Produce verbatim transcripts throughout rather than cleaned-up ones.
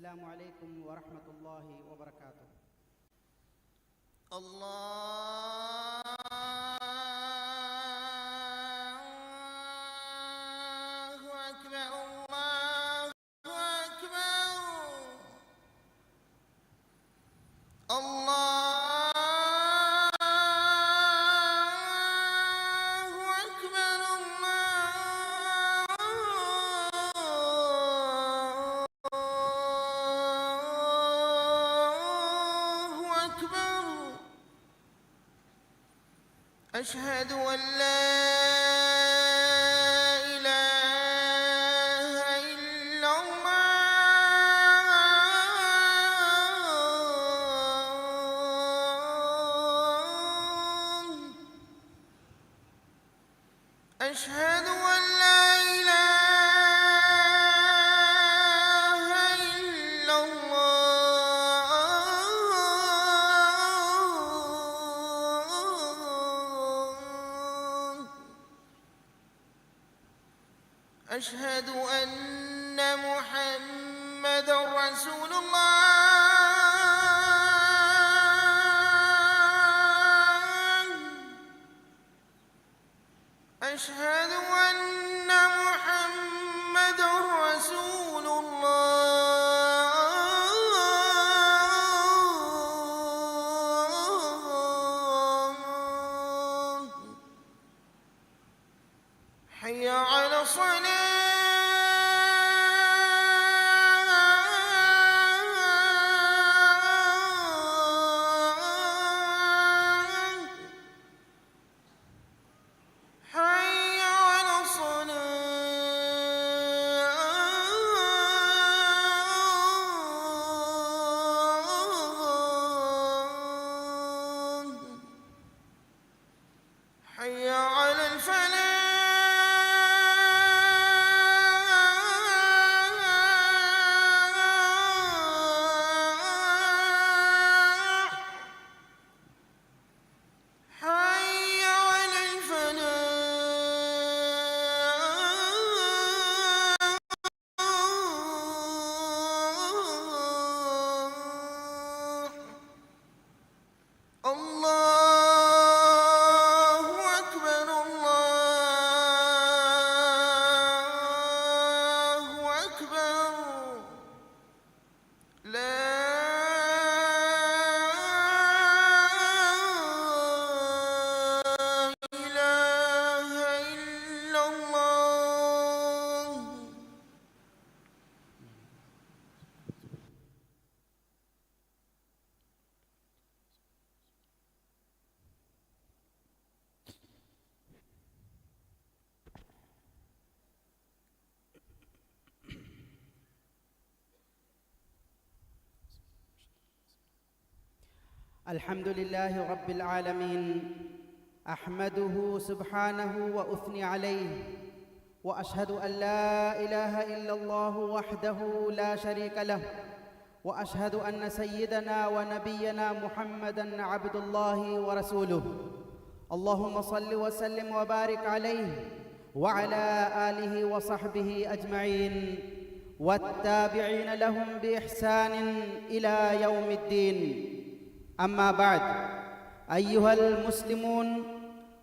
السلام عليكم ورحمة الله وبركاته. الله أكبر، الله أكبر. الله أكبر، الله أكبر. أشهد أن لا إله إلا الله. أشهد أن لا إله إلا الله. أشهد أن محمدا رسول الله. أشهد أن محمدا رسول الله. حي على الصلاة. حي على الصلاة. حي على الفلاح. حي على الفلاح. الله أكبر، الله أكبر. لا إله إلا الله. الحمد لله رب العالمين، أحمده سبحانه وأثني عليه، وأشهد أن لا إله إلا الله وحده لا شريك له، وأشهد أن سيدنا ونبينا محمدا عبد الله ورسوله. اللهم صل وسلم وبارك عليه وعلى آله وصحبه أجمعين والتابعين لهم بإحسان إلى يوم الدين. أما بعد، أيها المسلمون،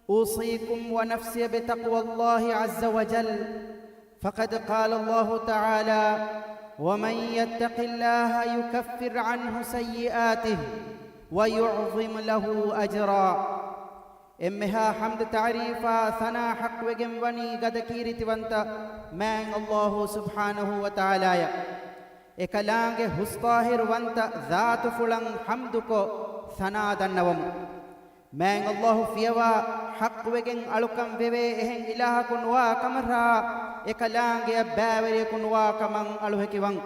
أوصيكم ونفسي بتقوى الله عز وجل، فقد قال الله تعالى: ومن يتق الله يكفر عنه سيئاته ويعظم له أجرا. އެންމެހާ ޙަމްދު ތަޢުރީފާ ސަނާ ޙައްޤުވެގެން ވަނީ ގަދަ ކީރިތިވަންތަ މާތް ﷲ ސުބްޙާނަހޫ ވަތަޢާލާއަށް. އެކަލާނގެ ހުސްޠާހިރުވަންތަ ޒާތުފުޅަށް ޙަމްދުކޮށް ސަނާ ދަންނަވަމު. މާތް ﷲ ފިޔަވާ ޙައްޤުވެގެން އަޅުކަން ވެވޭ އެހެން އިލާހަކު ނުވާ ކަމަށް ރާ، އެކަލާނގެއަށް ބައިވެރިޔަކު ނުވާ ކަމަށް އަޅުހެކިވަން.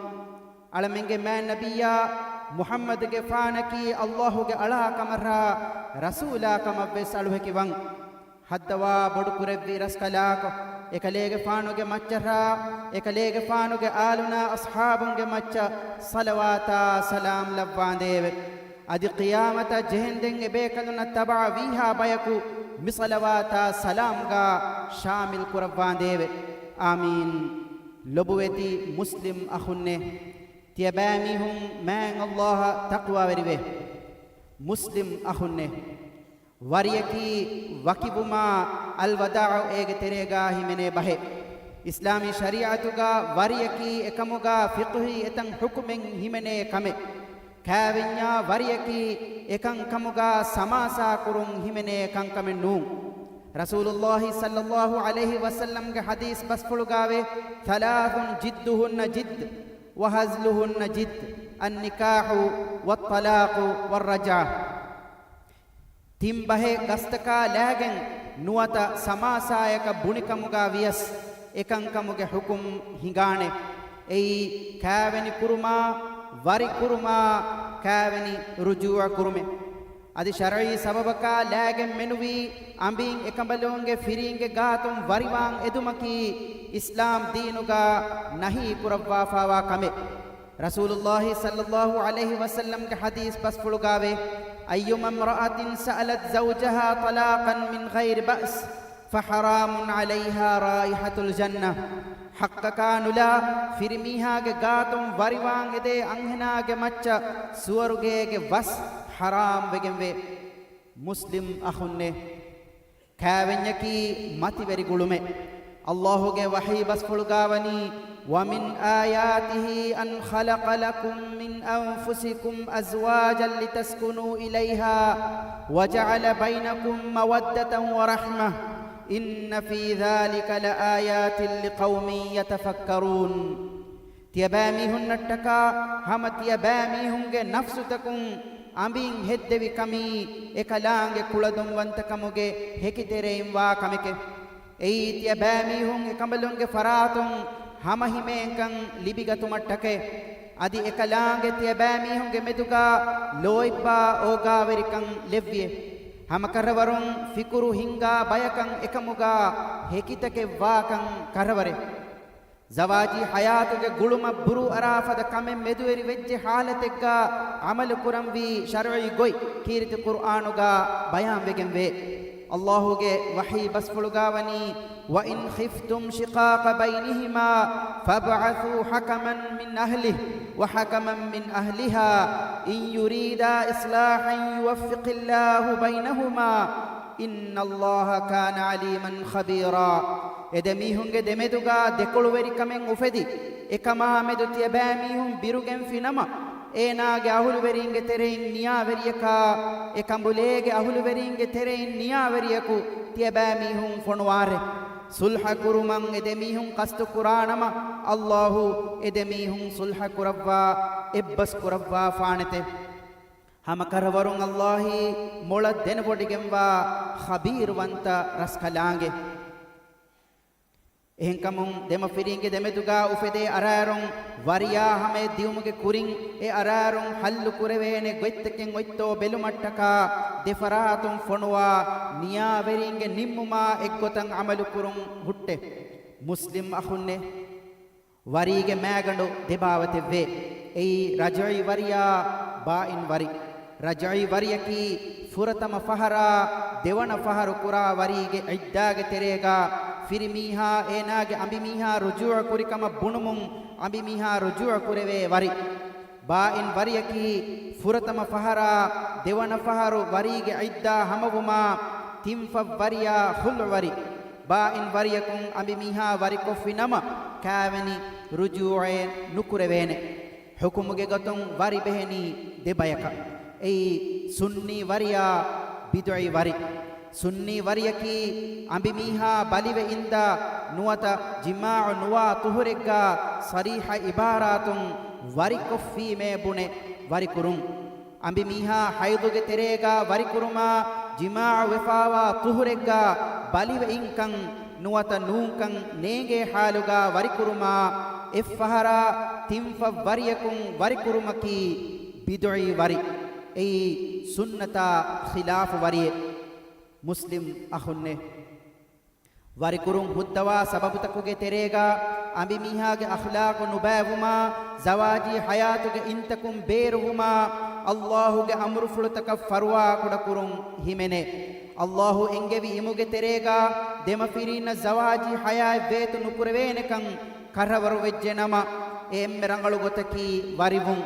އަޅަމެންގެ މާތް ނަބިއްޔާ މުޙައްމަދުގެފާނަކީ ﷲގެ އަޅާ ކަމަށް ރާ، ރަސޫލާ ކަމަށް ވެސް އަޅުހެކިވަން. ހައްދަވާ ބޮޑުކުރެއްވި ރަސްކަލާކޮ، އެކަލޭގެފާނުގެ މައްޗަށް ރާ، އެކަލޭގެފާނުގެ އާލުންނާ އަޞްޙާބުންގެ މައްޗަށް ޞަލަވާތާ ސަލާމް ލައްވާނދޭވެ. އަދި ޤިޔާމަތަށް ޖެހެންދެން އެބޭކަލުންނަށް ތަބަޢަވީހާ ބަޔަކު މި ޞަލަވާތާ ސަލާމްގާ ޝާމިލް ކުރައްވާނދޭވެ. އާމީން. ލޮބުވެތި މުސްލިމް އަޚުންނޭ! ތިޔަބައިމީހުން މާތް ﷲ އަށް ތަޤްވާވެރިވޭ. މުސްލިމް އަޚުންނޭ! ވަރިޔަކީ ވަކިވުމާ އަލްވަދާޢު އޭގެ ތެރޭގާ ހިމެނޭ ބަހެއް. އިސްލާމީ ޝަރީޢަތުގާ ވަރިޔަކީ އެކަމުގާ ފިޤުހީ އެތަން ޙުކުމެއް ހިމެނޭ ކަމެއް. ކާވެންޏާ ވަރިޔަކީ އެކަންކަމުގާ ސަމާސާކުރުން ހިމެނޭ ކަންކަމެއް ނޫން. ރަސޫލުﷲ ޞައްލަﷲ ޢަލައިހި ވަސައްލަމްގެ ޙަދީޘް ބަސްފުޅުގާވޭ، ثلاث جدهن جد وهزلهن جد، النكاح والطلاق والرجعة. ތިން ބަހެއް ގަސްތަކާ ލާގެން ނުވަތަ ސަމާސާޔަކަށް ބުނިކަމުގާ ވިޔަސް އެކަންކަމުގެ ޙުކުމް ހިނގާނެ. އެއީ ކާވެނި ކުރުމާ، ވަރި ކުރުމާ، ކާވެނި ރުޖޫޢަ ކުރުމެއް. އަދި ޝަރްޢީ ސަބަބަކާ ލާގެން މެނުވީ އަނބީން އެކަނބަލުންގެ ފިރީންގެ ގާތުން ވަރިވާން އެދުމަކީ އިސްލާމް ދީނުގާ ނަހީ ކުރައްވާފާވާ ކަމެއް. ރަސޫލުﷲ ޞައްލަﷲ ޢަލައިހި ވަސައްލަމްގެ ޙަދީޘް ބަސްފުޅުގާވޭ، أيما امرأة سألت زوجها طلاقا من غير بأس فحرام عليها رائحة الجنة. ޙައްޤަކާ ނުލާ ފިރިމީހާގެ ގާތުން ވަރިވާން އެދޭ އަންހެނާގެ މައްޗަށް ސުވަރުގޭގެ ވަސް ޙަރާމް ވެގެންވޭ. މުސްލިމް އަޚުންނޭ! ކާވެންޏަކީ މަތިވެރި ގުޅުމެއް. ﷲ ގެ ވަޙީ ބަސްފުޅުގާވަނީ، ومن آياته أن خلق لكم من أنفسكم أزواجا لتسكنوا إليها وجعل بينكم مودة ورحمة إن في ذلك لآيات لقوم يتفكرون. ތިޔަބައިމީހުންނަށްޓަކާ ހަމަ ތިޔަބައިމީހުންގެ ނަފްސުތަކުން އަނބިން ހެއްދެވި ކަމީ އެކަލާނގެ ކުޅަދުންވަންތަކަމުގެ ހެކިތެރެއިން ވާ ކަމެކެ. އެއީ ތިޔަބައިމީހުން އެކަނބަލުންގެ ފަރާތުން ހަމަހިމޭންކަން ލިބިގަތުމަށްޓަކައި. އަދި އެކަލާނގެ ތިޔަބައިމީހުންގެ މެދުގާ ލޯތްބާ އޯގާވެރިކަން ލެއްވިއެ. ހަމަކަށަވަރުން ފިކުރު ހިންގާ ބަޔަކަށް އެކަމުގާ ހެކިތަކެއް ވާކަން ކަށަވަރެއް. ޒަވާޖީ ޙަޔާތުގެ ގުޅުމަށް ބުރޫއަރާ ފަދަ ކަމެއް މެދުވެރި ވެއްޖެ ޙާލަތެއްގާ އަމަލު ކުރަންވީ ޝަރުޢީ ގޮތް ކީރިތި ޤުރްއާނުގާ ބަޔާންވެގެންވޭ. ﷲ ގެ ވަޙީ ބަސްފުޅުގާވަނީ، وإن خفتم شقاق بينهما فابعثوا حكما من أهله وحكما من أهلها إن يريدا إصلاحا يوفق الله بينهما إن الله كان عليما خبيرا. އެދެމީހުންގެ ދެމެދުގާ ދެކޮޅުވެރިކަމެއް އުފެދި، އެކަމާމެދު ތިޔަބައިމީހުން ބިރުގެންފި ނަމަ، އޭނާގެ އަހުލުވެރީންގެ ތެރެއިން ނިޔާވެރިޔަކާ، އެކަނބުލޭގެ އަހުލުވެރީންގެ ތެރެއިން ނިޔާވެރިޔަކު ތިޔަބައިމީހުން ފޮނުވާށެ. ޞުލްޙަ ކުރުމަށް އެދެމީހުން ޤަޞްދު ކުރާނަމަ، ﷲ އެދެމީހުން ޞުލްޙަ ކުރައްވާ، އެއްބަސް ކުރައްވާފާނެތެ. ހަމަކަށަވަރުން ﷲ އީ މޮޅަށް ދެނެވޮޑިގެންވާ ޚަބީރުވަންތަ ރަސްކަލާނގެ. އެހެންކަމުން ދެމަފިރިންގެ ދެމެދުގާ އުފެދޭ އަރާރުން ވަރިޔާ ހަމަޔަށް ދިއުމުގެ ކުރިން އެ އަރާރުން ޙައްލު ކުރެވޭނެ ގޮތްތަކެއް އޮތްތޯ ބެލުމަށްޓަކާ ދެފަރާތުން ފޮނުވާ ނިޔާވެރީންގެ ނިންމުމާ އެއްގޮތަށް ޢަމަލު ކުރުން ހުއްޓެ. މުސްލިމް އަޚުންނޭ! ވަރީގެ މައިގަނޑު ދެބާވަތެއްވޭ. އެއީ ރަޖްޢީ ވަރިޔާ ބާއިން ވަރި. ރަޖްޢީ ވަރިޔަކީ ފުރަތަމަ ފަހަރާ ދެވަނަ ފަހަރު ކުރާ ވަރީގެ ޢިއްދާގެ ތެރޭގާ ފިރިމީހާ އޭނާގެ އަނބިމީހާ ރުޖޫޢަ ކުރިކަމަށް ބުނުމުން އަނބިމީހާ ރުޖޫޢަ ކުރެވޭ ވަރި. ބާއިން ވަރިޔަކީ ފުރަތަމަ ފަހަރާ ދެވަނަ ފަހަރު ވަރީގެ ޢިއްދާ ހަމަވުމާ ތިންފަށް ވަރިޔާ ޚުލްޢު ވަރި. ބާއިން ވަރިޔަކުން އަނބިމީހާ ވަރިކޮށްފި ނަމަ، ކާވެނި ރުޖޫޢައެއް ނުކުރެވޭނެ. ޙުކުމުގެ ގޮތުން ވަރި ބެހެނީ ދެ ބަޔަކަށް. އެއީ، ސުންނީ ވަރިޔާ ބިދުޢީ ވަރި. ސުންނީ ވަރިޔަކީ، އަނބިމީހާ ބަލިވެ އިންދާ ނުވަތަ ޖިމާޢު ނުވާ ޠުހުރެއްގާ ޞަރީޙަ ޢިބާރާތުން ވަރިކޮށްފީމޭ ބުނެ ވަރިކުރުން. އަނބިމީހާ ޙައިޟުގެ ތެރޭގާ ވަރިކުރުމާ، ޖިމާޢު ވެފާވާ ޠުހުރެއްގާ ބަލިވެ އިންކަން ނުވަތަ ނޫންކަން ނޭނގޭ ޙާލުގާ ވަރިކުރުމާ، އެއްފަހަރާ ތިންފަށް ވަރިޔަކުން ވަރިކުރުމަކީ ބިދުޢީ ވަރި. އެއީ ސުންނަތާ ޚިލާފު ވަރިއެއް. މުސްލިމް އަޚުންނޭ! ވަރިކުރުން ހުއްދަވާ ސަބަބުތަކުގެ ތެރޭގާ އަނބިމީހާގެ އަޚްލާޤު ނުބައިވުމާ، ޒަވާޖީ ޙަޔާތުގެ އިންތަކުން ބޭރުވުމާ، ﷲ ގެ އަމުރުފުޅުތަކަށް ފަރުވާކުޑަކުރުން ހިމެނޭ. ﷲ އެންގެވި އިމުގެ ތެރޭގާ ދެމަފިރީންނަށް ޒަވާޖީ ޙަޔާތް ވޭތު ނުކުރެވޭނެކަން ކަށަވަރު ވެއްޖެ ނަމަ، އެންމެ ރަނގަޅު ގޮތަކީ ވަރިވުން.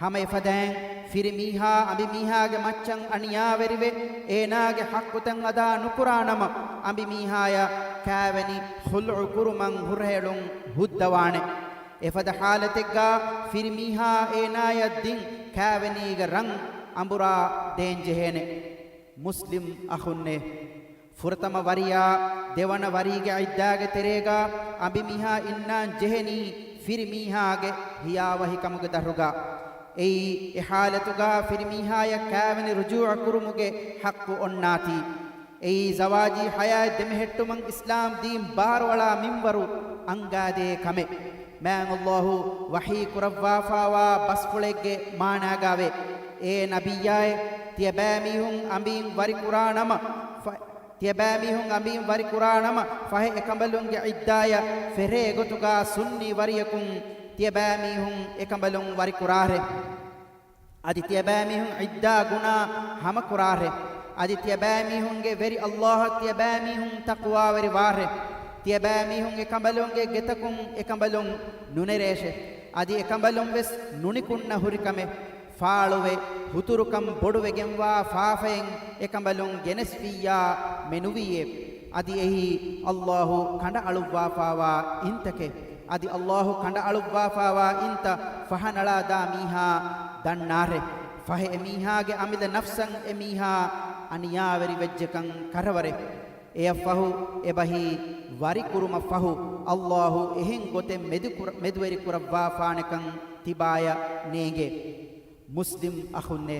ހަމަ އެފަދައިން ފިރިމީހާ އަނބިމީހާގެ މައްޗަށް އަނިޔާވެރިވެ، އޭނާގެ ޙައްޤުތައް އަދާ ނުކުރާ ނަމަ، އަނބިމީހާޔަށް ކާވެނި ޚުލްޢު ކުރުމަށް ހުށަހެޅުން ހުއްދަވާނެ. އެފަދަ ޙާލަތެއްގާ ފިރިމީހާ އޭނާޔަށް ދިން ކާވެނީގެ ރަން އަނބުރާ ދޭންޖެހޭނެ. މުސްލިމް އަޚުންނޭ! ފުރަތަމަ ވަރިޔާ ދެވަނަ ވަރީގެ ޢިއްދާގެ ތެރޭގާ އަނބިމީހާ އިންނާން ޖެހެނީ ފިރިމީހާގެ ހިޔާވަހިކަމުގެ ދަށުގާ. އެއީ އެ ޙާލަތުގާ ފިރިމީހާޔަށް ކާވެނި ރުޖޫޢަ ކުރުމުގެ ޙައްޤު އޮންނާތީ. އެއީ ޒަވާޖީ ޙަޔާތް ދެމެހެއްޓުމަށް އިސްލާމް ދީން ބާރުއަޅާ މިންވަރު އަންގާދޭ ކަމެއް. މާތް ﷲ ވަޙީ ކުރައްވާފާވާ ބަސްފުޅެއްގެ މާނާގާވޭ. އޭ ނަބިއްޔާއޭ! ތިޔަބައިމީހުން އަނބީން ވަރިކުރާ ނަމަ، ފަ-، ތިޔަބައިމީހުން އަނބީން ވަރިކުރާ ނަމަ، ފަހެ އެކަނބަލުންގެ ޢިއްދާޔަށް ފެށޭ ގޮތުގާ ސުންނީ ވަރިޔަކުން ތިޔަބައިމީހުން އެކަނބަލުން ވަރިކުރާށޭ. އަދި ތިޔަބައިމީހުން ޢިއްދާ ގުނާ ހަމަކުރާށޭ. އަދި ތިޔަބައިމީހުންގެ ވެރި ﷲ އަށް ތިޔަބައިމީހުން ތަޤްވާވެރިވާށޭ. ތިޔަބައިމީހުން އެކަނބަލުންގެ ގެތަކުން އެކަނބަލުން ނުނެރޭށޭ. އަދި އެކަނބަލުން ވެސް ނުނިކުންނަ ހުރިކަމެއް، ފާޅުވެ، ހުތުރުކަން ބޮޑުވެގެންވާ ފާފައެއް އެކަނބަލުން ގެނެސްފިއްޔާ މެނުވީއޭ. އަދި އެއީ ﷲ ކަނޑައަޅުއްވާފާވާ އިންތަކެއް. އަދި ﷲ ކަނޑައަޅުއްވާފާވާ އިންތައް ފަހަނަޅާދާ މީހާ ދަންނާށޭ. ފަހެ އެމީހާގެ އަމިއްލަ ނަފްސަށް އެމީހާ އަނިޔާވެރިވެއްޖެކަން ކަރަވަރޭ. އެއަށްފަހު އެބަހީ ވަރިކުރުމަށްފަހު ﷲ އެހެން ގޮތެއް މެދުކުރ-، މެދުވެރިކުރައްވާފާނެކަން ތިބާޔަށް ނޭނގޭ. މުސްލިމް އަޚުންނޭ!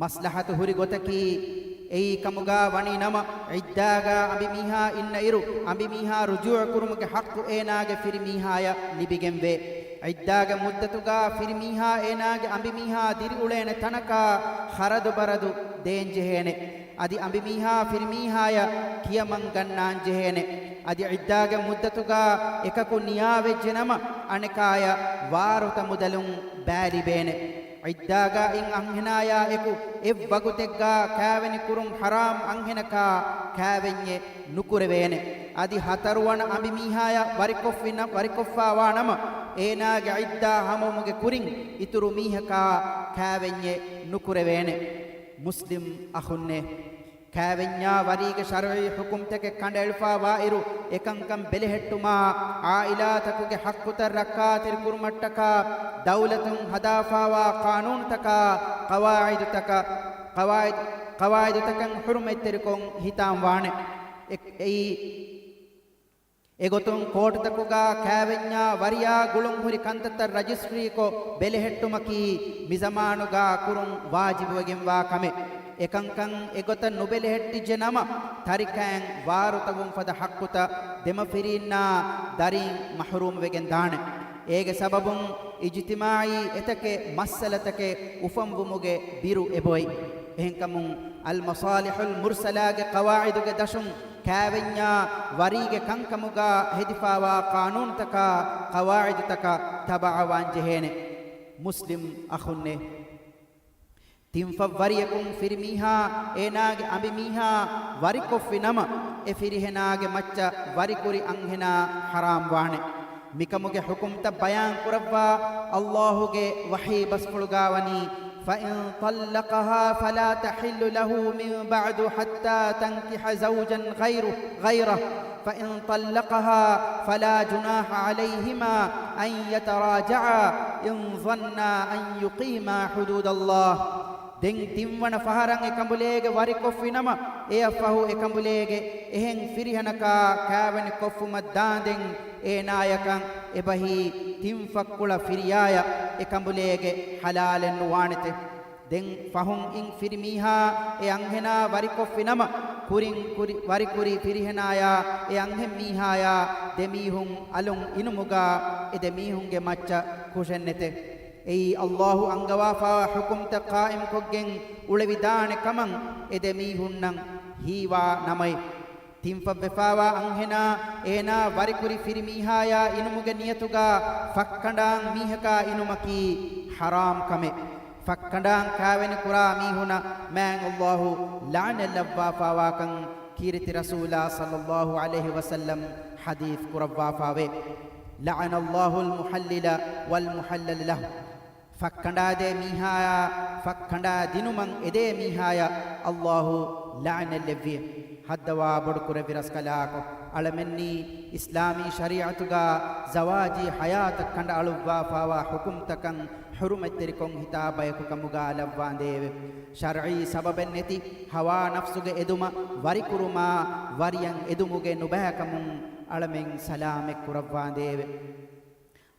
މަސްލަހަތު ހުރި ގޮތަކީ އެއީ ކަމުގާ ވަނީ ނަމަ، ޢިއްދާގާ އަނބިމީހާ އިންނަ އިރު، އަނބިމީހާ ރުޖޫޢަ ކުރުމުގެ ޙައްޤު އޭނާގެ ފިރިމީހާޔަށް ލިބިގެންވޭ. ޢިއްދާގެ މުއްދަތުގާ ފިރިމީހާ އޭނާގެ އަނބިމީހާ ދިރިއުޅޭނެ ތަނަކާ ޚަރަދުބަރަދު ދޭންޖެހޭނެ. އަދި އަނބިމީހާ ފިރިމީހާޔަށް ކިޔަމަން ގަންނާންޖެހޭނެ. އަދި ޢިއްދާގެ މުއްދަތުގާ އެކަކު ނިޔާވެއްޖެނަމަ، އަނެކާޔަށް ވާރުތަ މުދަލުން ބައިލިބޭނެ. ޢިއްދާގާ އިން އަންހެނާޔާ އެކު އެއްވަގުތެއްގާ ކާވެނި ކުރުން ޙަރާމް އަންހެނަކާ ކާވެންޏެއް ނުކުރެވޭނެ. އަދި ހަތަރުވަނަ އަނބިމީހާޔަށް ވަރިކޮށްފި ނަ-، ވަރިކޮށްފާވާ ނަމަ، އޭނާގެ ޢިއްދާ ހަމަވުމުގެ ކުރިން އިތުރު މީހަކާ ކާވެންޏެއް ނުކުރެވޭނެ. މުސްލިމް އަޚުންނޭ! ކާވެންޏާ ވަރީގެ ޝަރުޢީ ޙުކުމްތަކެއް ކަނޑައެޅިފާވާއިރު، އެކަންކަން ބެލެހެއްޓުމާ، ޢާއިލާތަކުގެ ޙައްޤުތައް ރައްކާތެރިކުރުމަށްޓަކާ، ދައުލަތުން ހަދާފާވާ ޤާނޫނުތަކާ، ޤަވާޢިދުތަކަށް، ޤަވާޢިދު، ޤަވާޢިދުތަކަށް ޙުރުމަތްތެރިކޮށް ހިތާން ވާނެ. އެ-، އެއީ، އެގޮތުން ކޯޓުތަކުގާ ކާވެންޏާ ވަރިޔާ ގުޅުން ހުރި ކަންތައްތައް ރަޖިސްޓްރީކޮށް ބެލެހެއްޓުމަކީ މިޒަމާނުގާ ކުރުން ވާޖިބުވެގެންވާ ކަމެއް. އެކަންކަން އެގޮތަށް ނުބެލެހެއްޓިއްޖެ ނަމަ، ތަރިކައިން ވާރުތަވުން ފަދަ ޙައްޤުތައް ދެމަފިރީންނާ ދަރީން މަޙްރޫމްވެގެން ދާނެ. އޭގެ ސަބަބުން އިޖްތިމާޢީ އެތަކެއް މައްސަލަތަކެއް އުފަންވުމުގެ ބިރު އެބޮތް. އެހެންކަމުން، އަލްމަޞާލިޙުލް މުރްސަލާގެ ޤަވާޢިދުގެ ދަށުން ކާވެންޏާ ވަރީގެ ކަންކަމުގާ ހެދިފާވާ ޤާނޫނުތަކާ، ޤަވާޢިދުތަކަށް ތަބަޢަވާން ޖެހޭނެ. މުސްލިމް އަޚުންނޭ! ތިން ފަށްވަރިޔަކުން ފިރިމީހާ އޭނާގެ އަނބިމީހާ ވަރިކޮށްފި ނަމަ، އެ ފިރިހެނާގެ މައްޗަށް ވަރިކުރި އަންހެނާ ޙަރާމް ވާނެ. މިކަމުގެ ޙުކުމްތައް ބަޔާން ކުރައްވާ ﷲ ގެ ވަޙީ ބަސްފުޅުގާ ވަނީ، فإن طلقها فلا تحل له من بعد حتى تنكح زوجا غيره، غيره، فإن طلقها فلا جناح عليهما أن يتراجعا إن ظنا أن يقيما حدود الله. ދެން ތިންވަނަ ފަހަރަށް އެކަނބުލޭގެ ވަރިކޮށްފި ނަމަ، އެއަށްފަހު އެކަނބުލޭގެ އެހެން ފިރިހެނަކާ ކާވެނި ކޮށްފުމަށް ދާންދެން އޭނާޔަކަށް އެބަހީ ތިން ފައްކުޅަ ފިރިޔާޔަށް އެކަނބުލޭގެ ޙަލާލެއް ނުވާނެތެ. ދެން ފަހުން އިން ފިރިމީހާ އެ އަންހެނާ ވަރިކޮށްފި ނަމަ، ކުރިން ކުރި، ވަރިކުރި ފިރިހެނާޔާ އެ އަންހެންމީހާޔާ ދެމީހުން އަލުން އިނުމުގާ އެ ދެމީހުންގެ މައްޗަށް ކުށެއްނެތެ. އެއީ ﷲ އަންގަވާފާވާ ޙުކުމްތައް ޤާއިމްކޮށްގެން އުޅެވިދާނެ ކަމަށް އެ ދެމީހުންނަށް ހީވާ ނަމައި. ތިންފަށްވެފާވާ އަންހެނާ އޭނާ ވަރިކުރި ފިރިމީހާޔާ އިނުމުގެ ނިޔަތުގާ ފައްކަނޑާން މީހަކާ އިނުމަކީ ޙަރާމް ކަމެއް. ފައްކަނޑާން ކާވެނި ކުރާ މީހުނަށް މާތް ﷲ ލަޢުނަތް ލައްވާފާވާކަން ކީރިތި ރަސޫލާ ޞައްލައްލާހު ޢަލައިހި ވަސައްލަމް ޙަދީޘް ކުރައްވާފާވޭ. لعن الله المحلل والمحلل له. ފައްކަނޑާދޭ މީހާޔާ، ފައްކަނޑާ ދިނުމަށް އެދޭ މީހާޔަށް ﷲ ލަޢްނަތްލެއްވި. ހައްދަވާ ބޮޑުކުރެއްވި ރަސްކަލާކޮ، އަޅަމެންނީ އިސްލާމީ ޝަރީޢަތުގާ ޒަވާޖީ ޙަޔާތަށް ކަނޑައަޅުއްވާފާވާ ޙުކުމްތަކަށް ޙުރުމަތްތެރިކޮށް ހިތާ ބަޔަކު ކަމުގާ ލައްވާނދޭވެ. ޝަރްޢީ ސަބަބެއް ނެތި ހަވާ ނަފްސުގެ އެދުމަށް ވަރިކުރުމާ، ވަރިޔަށް އެދުމުގެ ނުބައިކަމުން އަޅަމެން ސަލާމަތް ކުރައްވާނދޭވެ.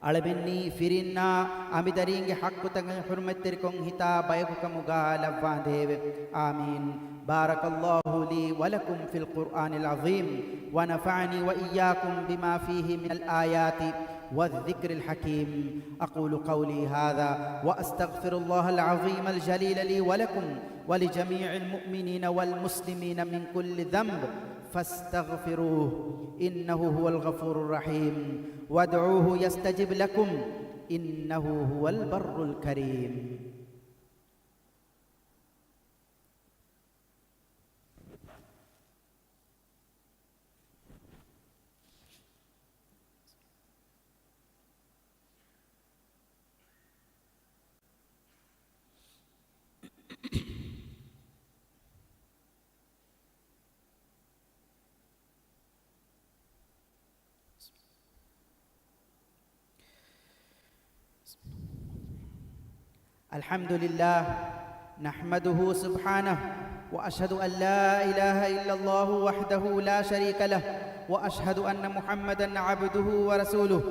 އަޅަމެންނީ ފިރިންނާ އަނބިދަރީންގެ ޙައްޤުތަކަށް ޙުރުމަތްތެރިކޮށް ހިތާ ބަޔަކު ކަމުގާ ލައްވާނދޭވެ. آمين. بارك الله لي ولكم في القرآن العظيم، ونفعني وإياكم بما فيه من الآيات والذكر الحكيم. أقول قولي هذا وأستغفر الله العظيم الجليل لي ولكم ولجميع المؤمنين والمسلمين من كل ذنب، فاستغفروه، إنه هو الغفور الرحيم، وادعوه يستجب لكم، إنه هو البر الكريم. الحمد لله، نحمده سبحانه، وأشهد أن لا إله إلا الله وحده لا شريك له، وأشهد أن محمدا عبده ورسوله.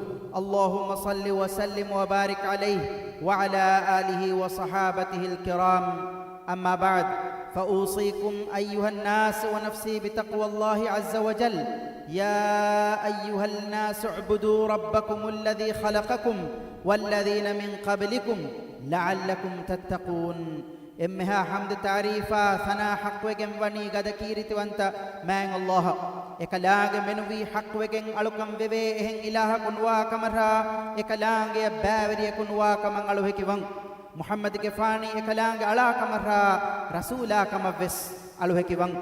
اللهم صل وسلم وبارك عليه وعلى آله وصحابته الكرام. أما بعد، فأوصيكم أيها الناس ونفسي بتقوى الله عز وجل. يا أيها الناس اعبدوا ربكم الذي خلقكم والذين من قبلكم لعلكم تتقون. އެންމެހާ ޙަމްދު ތާރީފާ ސަނާ ޙައްޤުވެގެން ވަނީ ގަދަ ކީރިތިވަންތަ މާތް ﷲ އަށް. އެކަލާނގެ މެނުވީ ޙައްޤުވެގެން އަޅުކަން ވެވޭ އެހެން އިލާހަކު ނުވާ ކަމަށާ، އެކަލާނގެއަށް ބައިވެރިޔަކު ނުވާ ކަމަށް އަޅު ހެކިވަން. މުޙައްމަދުގެފާނީ އެކަލާނގެ އަޅާ ކަމަށާ، ރަސޫލާ ކަމަށް ވެސް އަޅު ހެކިވަން.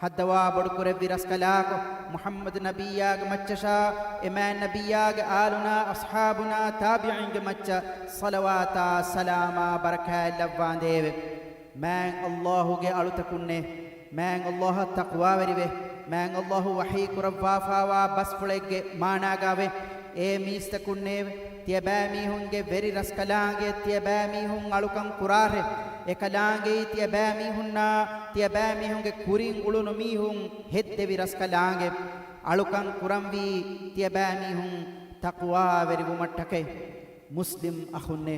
ހައްދަވާ ބޮޑުކުރެއްވި ރަސްކަލާކޮ، މުޙައްމަދު ނަބިއްޔާގެ މައްޗަށާ، އެ މާތް ނަބިއްޔާގެ އާލުނާ، އަޞްޙާބުނާ، ތާބިޢީންގެ މައްޗަށް ޞަލަވާތާ ސަލާމާ ބަރަކާތް ލައްވާނދޭވެ. މާތް ﷲ ގެ އަޅުތަކުންނޭ، މާތް ﷲ އަށް ތަޤްވާވެރިވެ، މާތް ﷲ ވަޙީ ކުރައްވާފާވާ ބަސްފުޅެއްގެ މާނާގައިވެ، އޭ މީސްތަކުންނޭވެ! ތިޔަބައިމީހުންގެ ވެރި ރަސްކަލާނގެ ތިޔަބައިމީހުން އަޅުކަން ކުރާށޭ. އެކަލާނގެއީ ތިޔަބައިމީހުންނާ ތިޔަބައިމީހުންގެ ކުރިން އުޅުނު މީހުން ހެއްދެވި ރަސްކަލާނގެ. އަޅުކަން ކުރަންވީ ތިޔަބައިމީހުން ތަޤްވާވެރިވުމަށްޓަކައި. މުސްލިމް އަޚުންނޭ!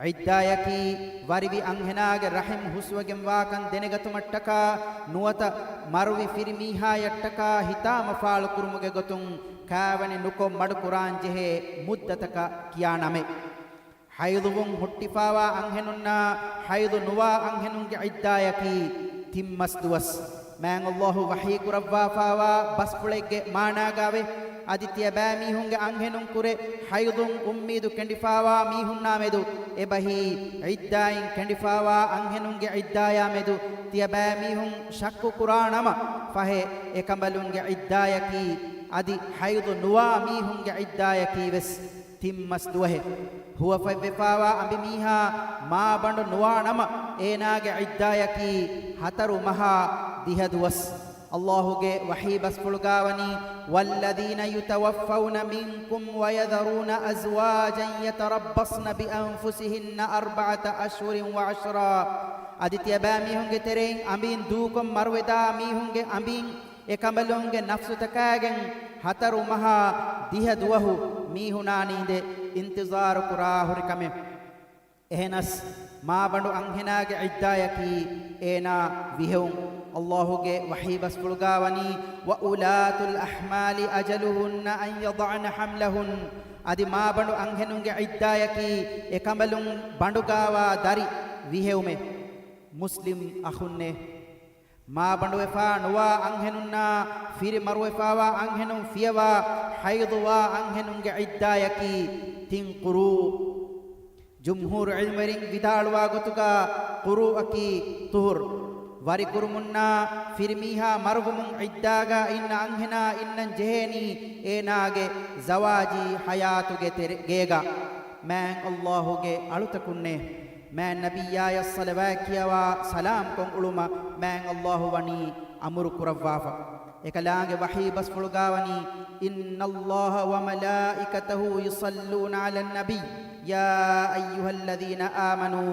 ޢިއްދާޔަކީ ވަރިވި އަންހެނާގެ ރަޙިމް ހުސްވެގެންވާކަން ދެނެގަތުމަށްޓަކާ ނުވަތަ މަރުވި ފިރިމީހާޔަށްޓަކާ ހިތާމަފާޅުކުރުމުގެ ގޮތުން ކާވެނި ނުކޮށް މަޑުކުރާންޖެހޭ މުއްދަތަކަށް ކިޔާ ނަމެއް. ޙައިޟުވުން ހުއްޓިފާވާ އަންހެނުންނާ ޙައިޟު ނުވާ އަންހެނުންގެ ޢިއްދާޔަކީ ތިން މަސް ދުވަސް. މާތް ﷲ ވަޙީ ކުރައްވާފާވާ ބަސްފުޅެއްގެ މާނާގައިވެ، އަދި ތިޔަބައިމީހުންގެ އަންހެނުންކުރެ ޙައިޟުން އުއްމީދު ކެނޑިފާވާ މީހުންނާމެދު އެބަހީ، ޢިއްދާއިން ކެނޑިފާވާ އަންހެނުންގެ ޢިއްދާޔާމެދު ތިޔަބައިމީހުން ޝައްކު ކުރާނަމަ، ފަހެ އެކަނބަލުންގެ ޢިއްދާޔަކީ އަދި ޙައިޟު ނުވާ މީހުންގެ ޢިއްދާޔަކީ ވެސް ތިން މަސް ދުވަހެއް. ހުވަފަތްވެފާވާ އަނބިމީހާ މާބަނޑު ނުވާނަމަ، އޭނާގެ ޢިއްދާޔަކީ ހަތަރު މަހާ ދިހަ ދުވަސް. ﷲ ގެ ވަޙީ ބަސްފުޅުގާވަނީ، والذين يتوفون منكم ويذرون أزواجا يتربصن بأنفسهن أربعة أشهر وعشرا. އަދި ތިޔަބައިމީހުންގެ ތެރެއިން އަނބިން ދޫކޮށް މަރުވެދާ މީހުންގެ އަނބިން އެކަނބަލުންގެ ނަފްސުތަކާގެން ހަތަރު މަހާ ދިހަ ދުވަހު މީހުނާ ނީނދެ އިންތިޒާރު ކުރާ ހުރި ކަމެއް. އެހެނަސް، މާބަނޑު އަންހެނާގެ ޢިއްދާޔަކީ އޭނާ ވިހެއުން. ﷲ ގެ ވަޙީ ބަސްފުޅުގާވަނީ، وأولاة الأحمال أجلهن أن يضعن حملهن. އަދި މާބަނޑު އަންހެނުންގެ ޢިއްދާޔަކީ އެކަނބަލުން ބަނޑުގާވާ ދަރި ވިހެއުމެއް. މުސްލިމް އަޚުންނޭ! މާބަނޑުވެފާ ނުވާ އަންހެނުންނާ ފިރި މަރުވެފާވާ އަންހެނުން ފިޔަވާ ޙައިޟުވާ އަންހެނުންގެ ޢިއްދާޔަކީ ތިން ޤުރޫ. ޖުމްހޫރު ޢިލްމުވެރިން ވިދާޅުވާ ގޮތުގަ ޤުރޫއަކީ ޠުހުރު. ވަރިކުރުމުންނާ ފިރިމީހާ މަރުވުމުން ޢިއްދާގަ އިންނަ އަންހެނާ އިންނަން ޖެހޭނީ އޭނާގެ ޒަވާޖީ ޙަޔާތުގެ ތެރެ-، ގޭގަ. މާތް ﷲ ގެ އަޅުތަކުންނޭ! މާތް ނަބިއްޔާޔަށް ޞަލަވާތް ކިޔަވާ ސަލާމްކޮށް އުޅުމަށް މާތް ﷲ ވަނީ އަމުރު ކުރައްވާފަ. އެކަލާނގެ ވަޙީ ބަސްފުޅުގަވަނީ، إن الله وملائكته يصلون على النبي يا أيها الذين آمنوا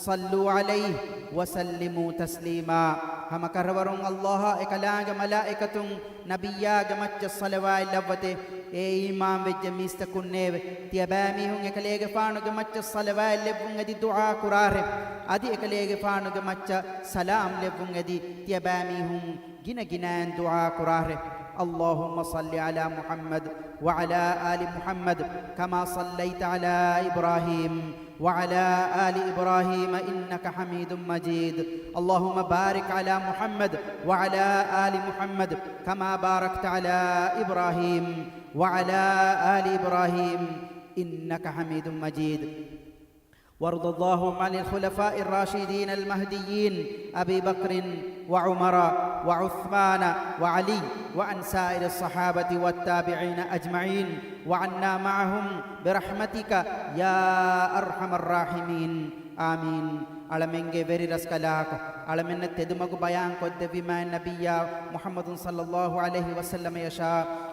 صلوا عليه وسلموا تسليما. ހަމަ ކަށަވަރުން ﷲ އެކަލާނގެ މަލާއިކަތުން ނަބިއްޔާގެ މައްޗަށް ޞަލަވާތް ލައްވަތޭ. އޭ އީމާން ވެއްޖެ މީސްތަކުންނޭވެ! ތިޔަބައިމީހުން އެކަލޭގެފާނުގެ މައްޗަށް ޞަލަވާތް ލެއްވުން އެދި ދުޢާ ކުރާށޭ. އަދި އެކަލޭގެފާނުގެ މައްޗަށް ސަލާމް ލެއްވުން އެދި ތިޔަބައިމީހުން ގިނަ ގިނައިން ދުޢާ ކުރާށޭ. اللهم صل على محمد وعلى آل محمد كما صليت على إبراهيم وعلى آل إبراهيم إنك حميد مجيد. اللهم بارك على محمد وعلى آل محمد كما باركت على إبراهيم وعلى آل إبراهيم إنك حميد مجيد. وارض اللهم عن الخلفاء الراشدين المهديين أبي بكر وعمر وعثمان وعلي وعن سائر الصحابة والتابعين أجمعين وعنا معهم برحمتك يا أرحم الراحمين. آمين. އަޅަމެންގެ ވެރި ރަސްކަލާކޮ، އަޅަމެންނަށް ތެދުމަގު ބަޔާން ކޮށްދެއްވި މާތް ނަބިއްޔާ މުޙައްމަދު ޞައްލައްލާހު ޢަލައިހި ވަސައްލަމަޔަށާ،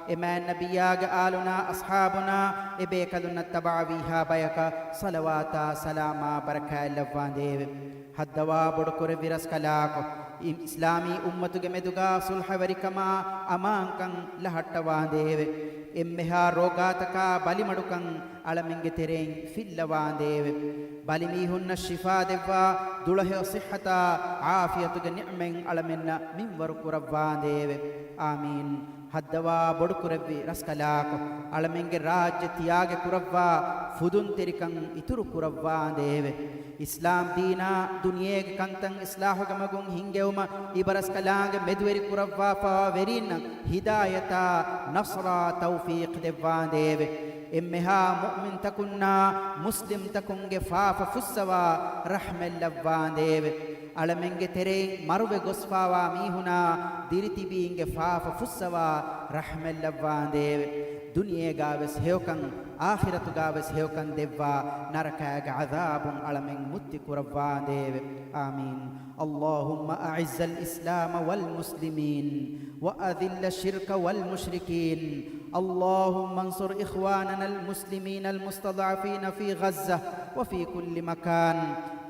އެ މާތް ނަބިއްޔާގެ އާލުންނާ އަޞްޙާބުންނާ އެ ބޭކަލުންނަށް ތަބަޢަވީހާ ބަޔަކަށް ޞަލަވާތާ ސަލާމާ ބަރަކާތް ލައްވާނދޭވެ. ހައްދަވާ ބޮޑުކުރެއްވި ރަސްކަލާކޮ، އި-، އިސްލާމީ އުއްމަތުގެ މެދުގާ ޞުލްޙަވެރިކަމާ އަމާންކަން ލަހައްޓަވާނދޭވެ. އެންމެހާ ރޯގާތަކާ ބަލިމަޑުކަން އަޅަމެންގެ ތެރެއިން ފިއްލަވާނދޭވެ. ބަލިމީހުންނަށް ޝިފާ ދެއްވާ، ދުޅަހެޔޮ ޞިއްޙަތާ ޢާފިޔަތުގެ ނިޢުމަތް އަޅަމެންނަށް މިންވަރު ކުރައްވާނދޭވެ. އާމީން. ހައްދަވާ ބޮޑުކުރެއްވި ރަސްކަލާކޮ، އަޅަމެންގެ ރާއްޖެ ތިޔާގެ ކުރައްވާ ފުދުންތެރިކަން އިތުރު ކުރައްވާނދޭވެ. އިސްލާމް ދީނާ ދުނިޔޭގެ ކަންތައް އިޞްލާޙުގެ މަގުން ހިންގެވުމަށް އިބަރަސްކަލާނގެ މެދުވެރި ކުރައްވާފަވާ ވެރީންނަށް ހިދާޔަތާ ނަޞްރާ ތައުފީޤް ދެއްވާނދޭވެ. އެންމެހާ މުއުމިންތަކުންނާ މުސްލިމްތަކުންގެ ފާފަ ފުއްސަވާ ރަޙްމަތް ލައްވާނދޭވެ. އަޅަމެންގެ ތެރެއިން މަރުވެ ގޮސްފާވާ މީހުނާ ދިރިތިބީންގެ ފާފަ ފުއްސަވާ ރަޙްމަތް ލައްވާނދޭވެ. ދުނިޔޭގާވެސް ހެޔޮކަން، އާޚިރަތުގާވެސް ހެޔޮކަން ދެއްވާ، ނަރަކައިގެ ޢަޛާބުން އަޅަމެން މުއްތި ކުރައްވާނދޭވެ. އާމީން. اللهم أعز الإسلام والمسلمين وأذل الشرك والمشركين. اللهم انصر إخواننا المسلمين المستضعفين في غزة وفي كل مكان.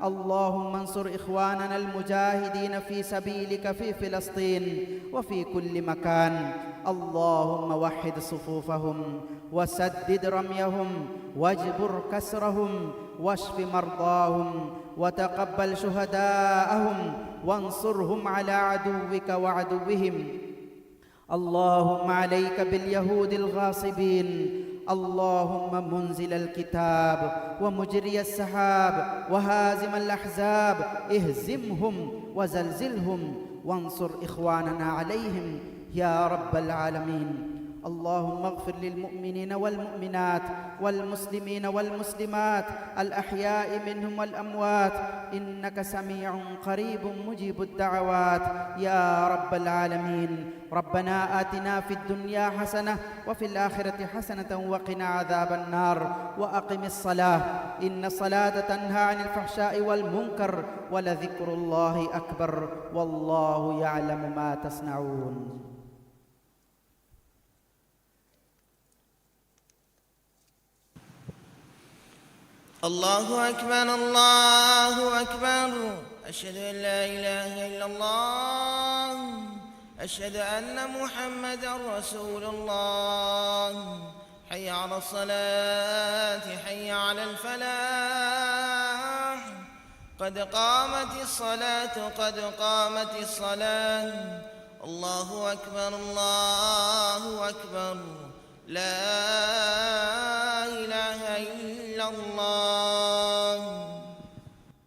اللهم انصر إخواننا المجاهدين في سبيلك في فلسطين وفي كل مكان. اللهم وحد صفوفهم وسدد رميهم واجبر كسرهم واشف مرضاهم وتقبل شهداءهم وانصرهم على عدوك وعدوهم. اللهم عليك باليهود الغاصبين. اللهم منزل الكتاب ومجري السحاب وهازم الأحزاب، اهزمهم وزلزلهم وانصر إخواننا عليهم يا رب العالمين. اللهم اغفر للمؤمنين والمؤمنات والمسلمين والمسلمات الأحياء منهم والأموات، إنك سميع قريب مجيب الدعوات يا رب العالمين. ربنا آتنا في الدنيا حسنة وفي الآخرة حسنة وقنا عذاب النار. وأقم الصلاة إن الصلاة تنهى عن الفحشاء والمنكر ولذكر الله أكبر والله يعلم ما تصنعون. الله أكبر، الله أكبر. أشهد أن لا إله إلا الله. أشهد أن محمدا رسول الله. حي على الصلاة، حي على الفلاح. قد قامت الصلاة، قد قامت الصلاة. الله أكبر، الله أكبر. لا إله إلا الله.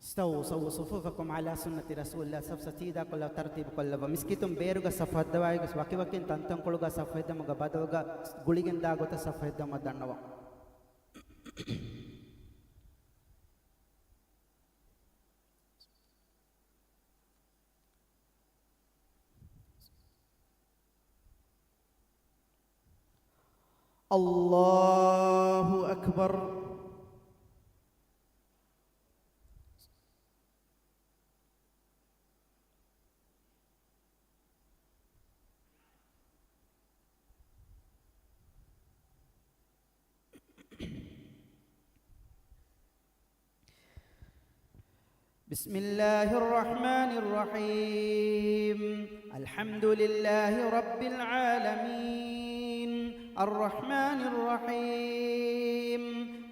استووا سووا صفوفكم على سنة رسول الله. ސަފް ސަތީދާ ކޮށްލާ ތަރުތީބު ކޮށްލައްވާ. މިސްކިތުން ބޭރުގަ ސަފް ހައްދަވާއިގަސް ވަކިވަކިން ތަންތަންކޮޅުގަ ސަފް ހެއްދުމުގަ ބަދަލުގަ ގުޅިގެންދާ ގޮތަށް ސަފް ހެއްދަމަށް ދަންނަވަން. الله أكبر. بسم الله الرحمن الرحيم. الحمد لله رب العالمين. الرحمن الرحيم.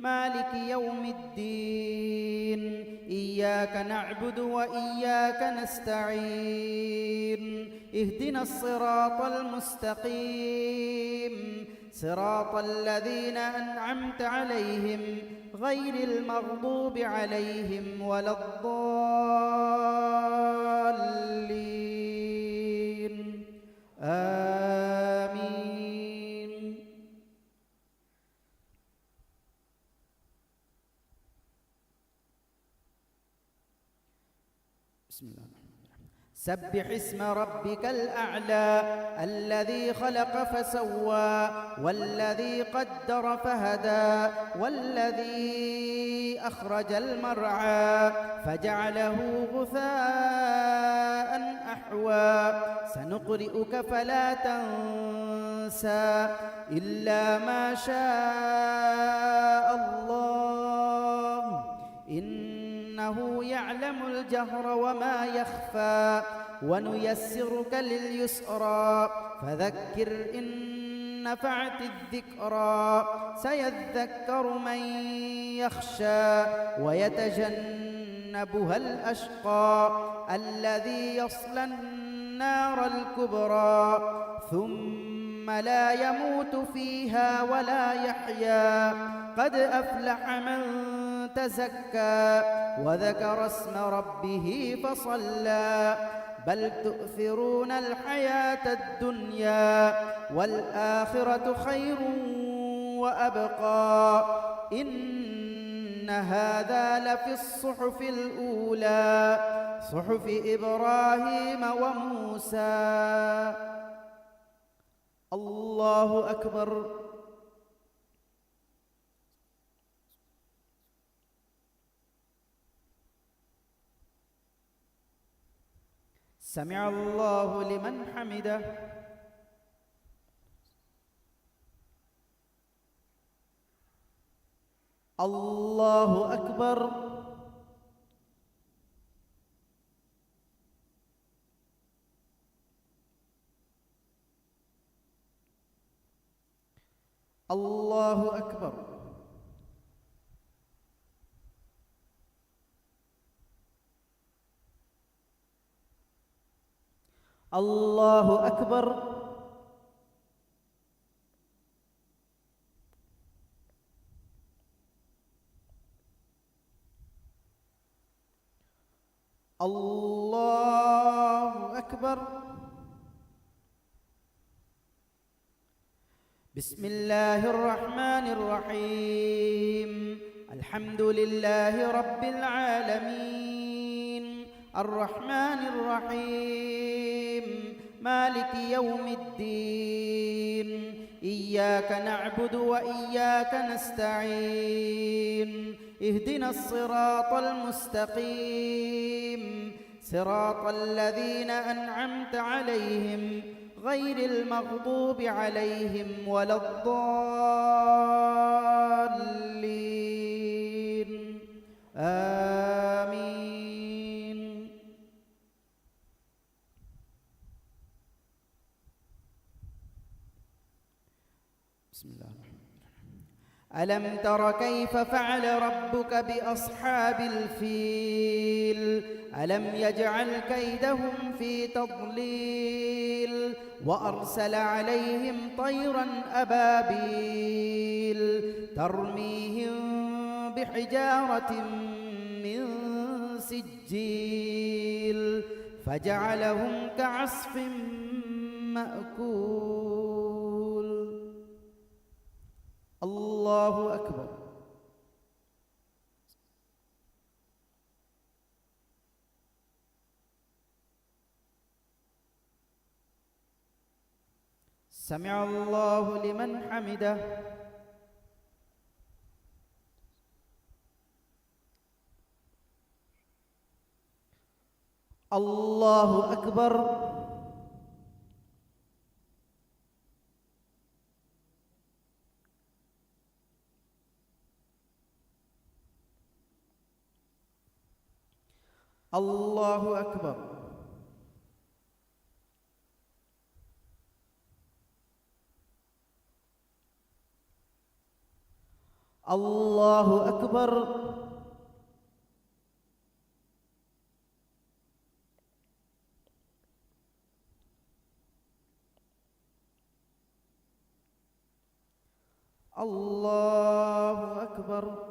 مالك يوم الدين. إياك نعبد وإياك نستعين. اهدنا الصراط المستقيم. صراط الذين أنعمت عليهم غير المغضوب عليهم ولا الضالين. آمين. بسم الله الرحمن الرحيم. سبح اسم ربك الأعلى الذي خلق فسوى والذي قدر فهدى والذي أخرج المرعى فجعله غثاء أحوى. سنقرئك فلا تنسى إلا ما شاء الله إنه يعلم الجهر وما يخفى ونيسرك لليسرى فذكر إن نفعت الذكرى سيذكر من يخشى ويتجنبها الأشقى الذي يصلى النار الكبرى ثم لا يموت فيها ولا يحيا. قد أفلح من تزكى وذكر اسم ربه فصلى. بل تؤثرون الحياة الدنيا والآخرة خير وأبقى. إن هذا لفي الصحف الأولى صحف إبراهيم وموسى. الله أكبر. سمع الله لمن حمده. الله أكبر. الله أكبر. الله أكبر. الله أكبر. بسم الله الرحمن الرحيم. الحمد لله رب العالمين. الرحمن الرحيم. مالك يوم الدين. إياك نعبد وإياك نستعين. اهدنا الصراط المستقيم. صراط الذين أنعمت عليهم غير المغضوب عليهم ولا الضالين. آمين. بسم الله الرحمن الرحيم. ألم تر كيف فعل ربك بأصحاب الفيل؟ ألم يجعل كيدهم في تضليل؟ وأرسل عليهم طيرا أبابيل ترميهم بحجارة من سجيل فجعلهم كعصف مأكول. الله أكبر. سمع الله لمن حمده. الله أكبر. الله أكبر. الله أكبر. الله أكبر.